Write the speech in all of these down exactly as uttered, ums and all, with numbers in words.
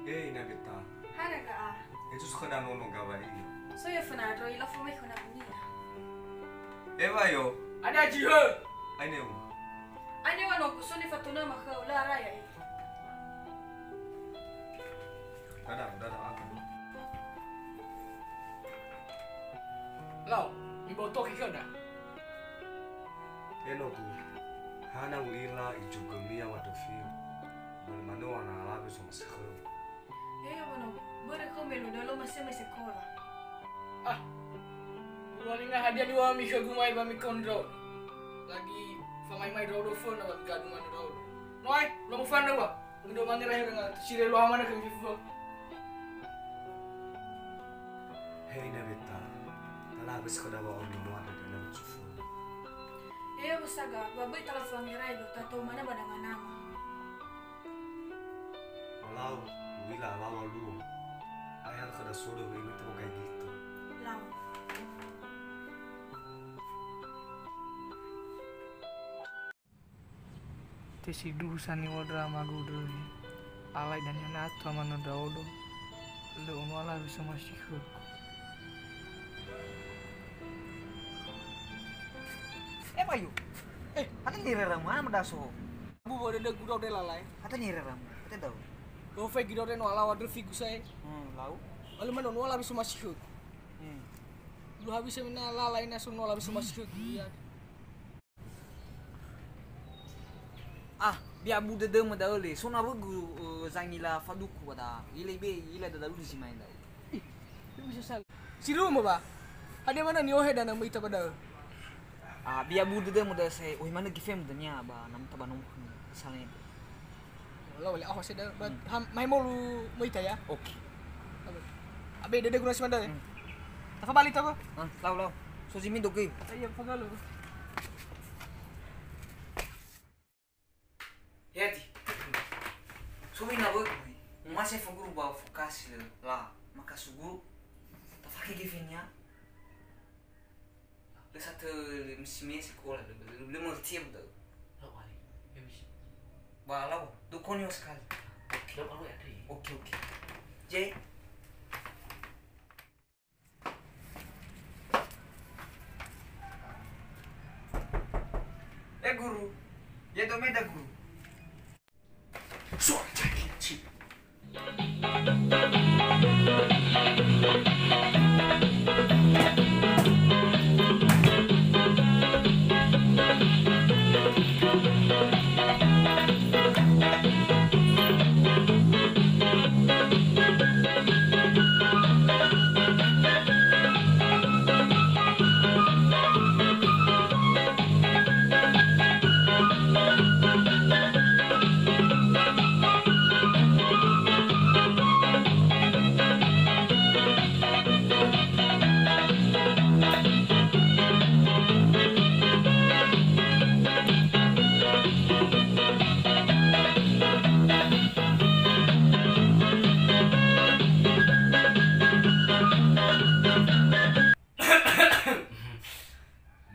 Eh, Ina Beta. Haraga a. Etu suka da nono gawa ini. So ya fana ro ila fo mai khona dunia. Ewa yo. Ada jihe. Aine u. Aine wa no kusone fatuna ma khau la raya e. Dada, dada aku. Lau, mibotoki khöda. Enogu, hana u'ila ijogömi yaŵa döfiu, börö manö u'ala alawe somasi khöu. He, Bono, börö khöu me lö dölo mase-mase sekola. Ah, u'alinga hadia niŵa'ömi khögu mai ba mikondro. Lagi famaimai ndra'odo föna ba mikadu manö ndra'odo. Noe, no mufana ua. Undo mane rahi dengan sire lo amana ke mifu. He Ina Beta, tala bes ko dawa on mo ada dana cufu. He, Bosaga, ba böi tala fangerai do tato mana ba nama-nama. Walau, wila lawa luo. Ai hal kada solo ini temo kayak gitu. Lau. Tesindruhu saniwödra magu döi. Alai dania na atu amanö ndra'odo, lö ono alawe somasi khögu. Eh, Bayu. Eh, hana nireramu, hana medaso. Bu bo dödögu dau de lalai. Hana nireramu, hana dau. Kau fai gido de no alawa döfigu sae. Hmm, lau. Lalu mana no alawe somasi khögu. Hmm. Lu habis mina lalai na so no alawe somasi khögu. Ya. Ah, biabu dödömö da'ö le. So nawögu, eh, zangila faduku ba da'a. Ila ibe, ila dadalu zi maen da'ö. Ih, lu bisa sal. Si rumah ba. Hadia mana ni'ohe dana möita ba da'ö? Ah, biabu dödömö da'ö se, ohe manö gifemö dania ba namöta ba nomo khömi. Misalnya itu. Lau le aho seda, ba, hmm, ha, mai molu möita ya? Oke. Abe. Abe dödögu nasi manda ya? Hmm. Tafabali to, Bro? Ah, lau, lau. So zimi doge. Iya, fagalo. Yati. So wina bögui. Mase faguru ba fokasi le la. Maka suguru. Tafake gefenya. Lö satö mesi-mesi sekola, lö, lö, lö mengerti ya, betul? Lau ali, ya bisa. Ba lau, do konio sekali. Oke. Lau alo ya, Tri. Oke, oke. Jay. Eh, guru. Ya, domeda, guru.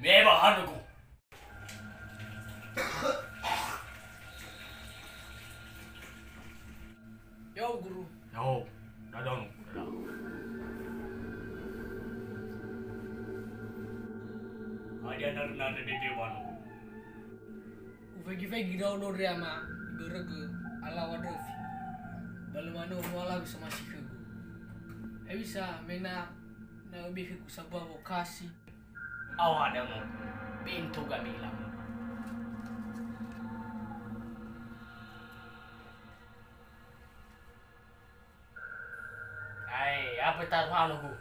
Me ba hanuku. Ya'o, Guru. Ya'o, dada no, dada. Hadia narö-narö dede ba no. Ufegi-fegi ndra'odo ndre ama, ibörögö alawa döfi. Ba lö manö no alawe somasi khögu. Hewisa, me na, na öbe khögu sambua wokasi. Aoha dangö, pintu gabila. Ae, apa taruhanu gu?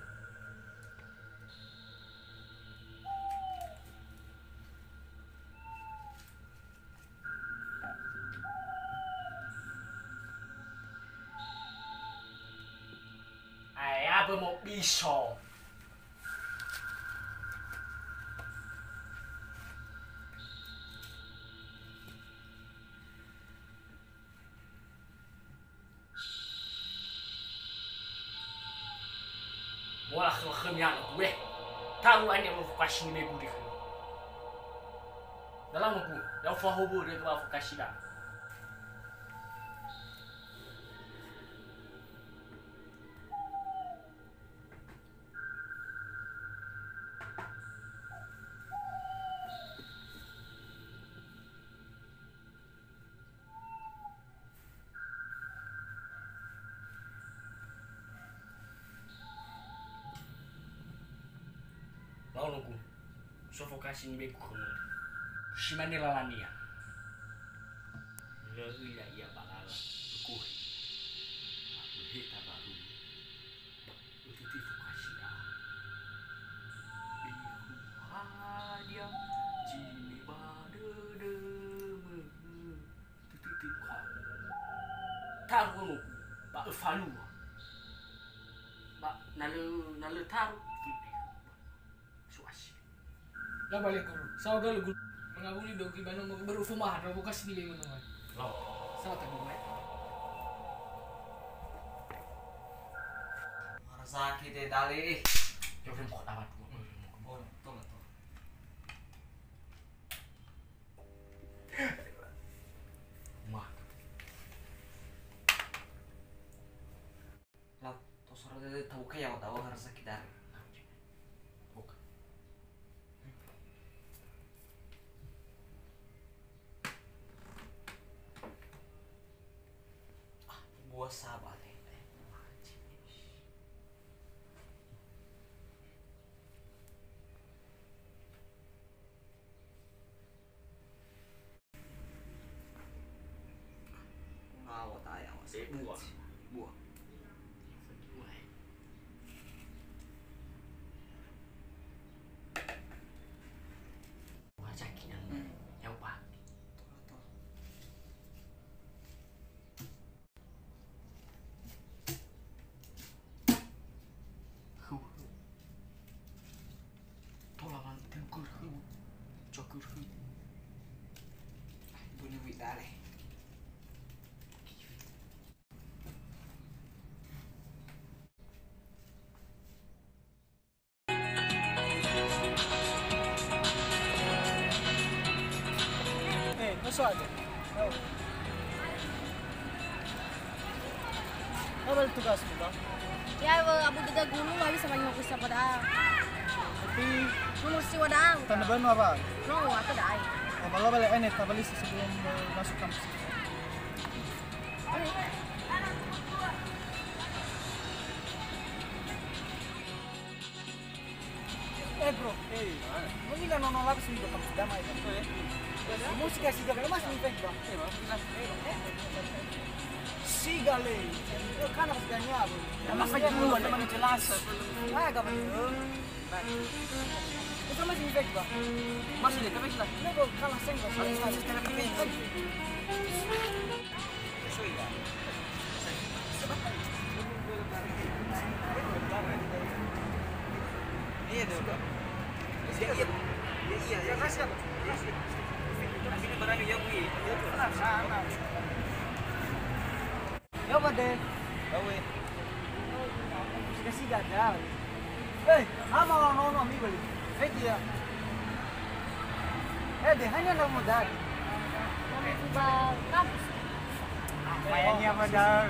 Ae, apa mo biso? Mola khömi anakku, eh. Tahu aja provokasi ini bude khömi. Dalam aku, ya fahobo dia tu provokasi dah. Onogu, so fokasi nibeku khömö. Si mane lalania. Lö öila ia ba lala, ökuhe. Öheta baru. Ötiti fokasi a. Beku hadia, zine ba dödömö. Taru onogu, ba öfalua. Ba na lö, na lö taru, so asi. La bale guru, saoga lö guru. Mengawuli dogi ba nomo baru fumahan, robo kas nilai ngono. Lo. Sawa tabu mai. Marasaki te dale. Yo, fem kota batu. Oh, betul, betul. Maka. Lau, tosoro dede tabuka ya, tahu harus sakit dari. Buka. Ah, buah sabar deh. Ngawa taya, awas. Eh, buah. Buah. Buah caki nang. Hmm. Ya, Pak. Betul, betul. Tola man tengkur hu. Cokur hu. Buni wi dale. Eh, no so aja. Oh. Apa tugasmu, Bang? Ya, eh, abu dada gulu lagi sama lima puluh siapa dah. Tapi nomor si wadang. Tanda baru apa? No, atau dah. Oh, malah balik ini, tak balik sebelum, eh, masuk kampus. Eh, bro. Eh, no u'ila nono lagu sindro kamu sudah mai, bang. Musik ya, siga, mas mi fake, bang. Siga le. Eh, kan harus ganya, bro. Mas lagi dulu, ada mana jelas. Ah, gak betul. Itu mas mi fake, bang. Masih deh, tapi jelas. Ini kok kalah seng, bang. Ya, Pak, deh. Siga-siga ada. Hei, ama ono-ono mi beli. Hei dia. Eh, deh, hanya ndak modal. Kami coba kampus. Apa yang dia modal?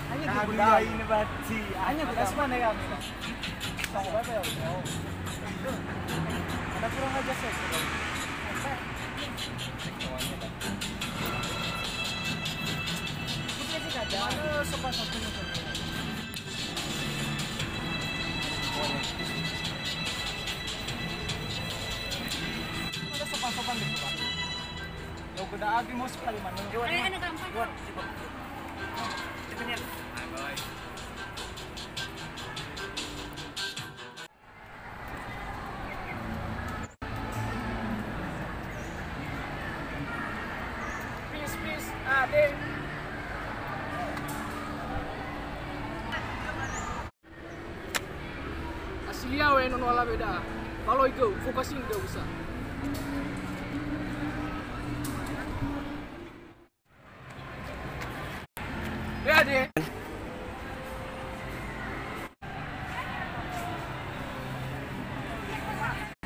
Hanya modal. Ini berarti. Hanya modal. Mana ya? Berapa ya? Ada kurang aja saya. Mana sopan satunya? Ada sopan-sopan gitu, Pak. Ya, udah abi mau sekali mana? Ayo, ayo, gampang. Buat, coba. Coba lihat. Bye, bye. Peace, peace, ade. Asili yaŵe nono alawe da'a. Faloi gõu, fokasi gõu sa.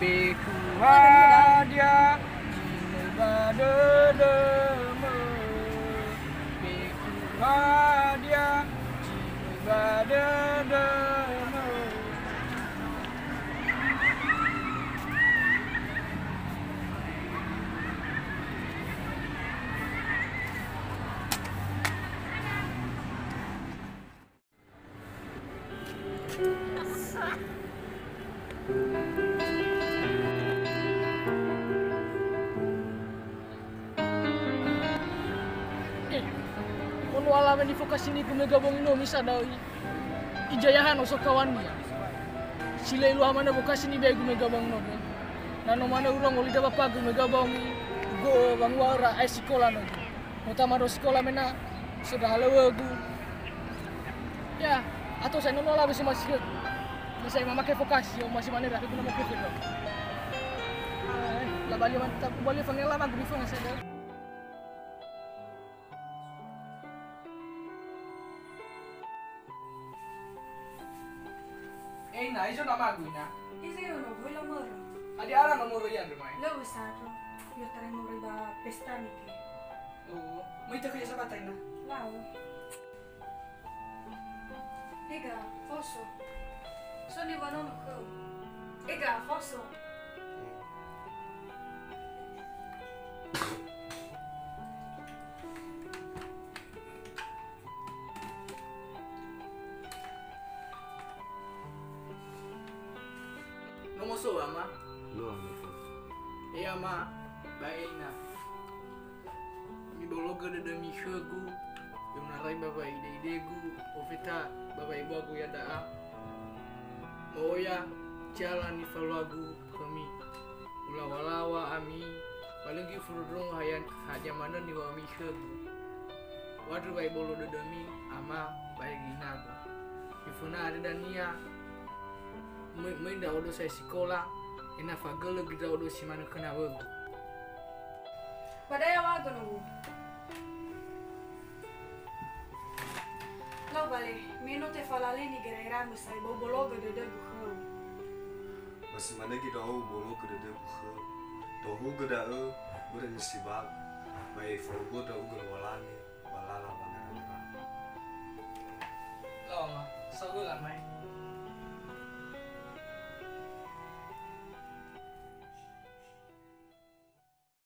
Beku hadia, zinoi ba dödömö. Beku hadia, zinoi ba dödömö. No alawe nifokasi nigu mega bongi no misa da'ö i, ijayaha no so kawania. Si lö iluaha manö fokasi nibe'e gu mega bongi no da'ö. Na no manö urongo lida bapagu mega bongi, ugo'ö wangua'öra ae sikola no gu. No tama do sikola mena so dahalöwögu. Ya, ato sai no no alawe si masi khögu. Bisa mamake fokasi, yo masi manera khögu na make khögu. Ai, labali mantap, bali fangela magu bifo ngasai da'ö. Eh, Ina, hezo namagu, Ina? Hezo no, böi lamörö. Hadia ara nomöro ia andre mai? Lö usandro. I'otarai moroi ba pesta nike. Oh, möi tökhö ia sabata, Ina? Lau. Ega, foso. So niŵa'ö nono khöu. Ega, foso. No moso, Ama? Lö, Ama. E, Ama, ba e, Ina. Mibologö dödömi khögu, i'onarai ba wa'a'ide'idegu, ofeta ba wa'ebuagu ia da'a. Ma'oya, zala nifaluagu khömi. Ulawalawa ami, ba lö göi ufondrondrongo hadia, hadia manö niŵa'ömi khögu. U'andrö wa'ebolo dödömi, Ama, ba ege inagu. Miföna andre dania, möi, möi ndra'odo sa'ae sikola, ena'ö fagölö göi ndra'odo si manö khö nawögu. Ba da'e ya'ohagö nogu. Lau bale, me no tefalalini gera'erangö sa'ae ba ubologö dödögu khöu. Ba si mane göi ndra'o ubologö dödögu khöu. Tohugö da'ö, börö me sibai, ba efa'o'ö ndra'ugö Lowalangi, ba lala wangara'ura. Lau, Ama, sa'u'ö lamai.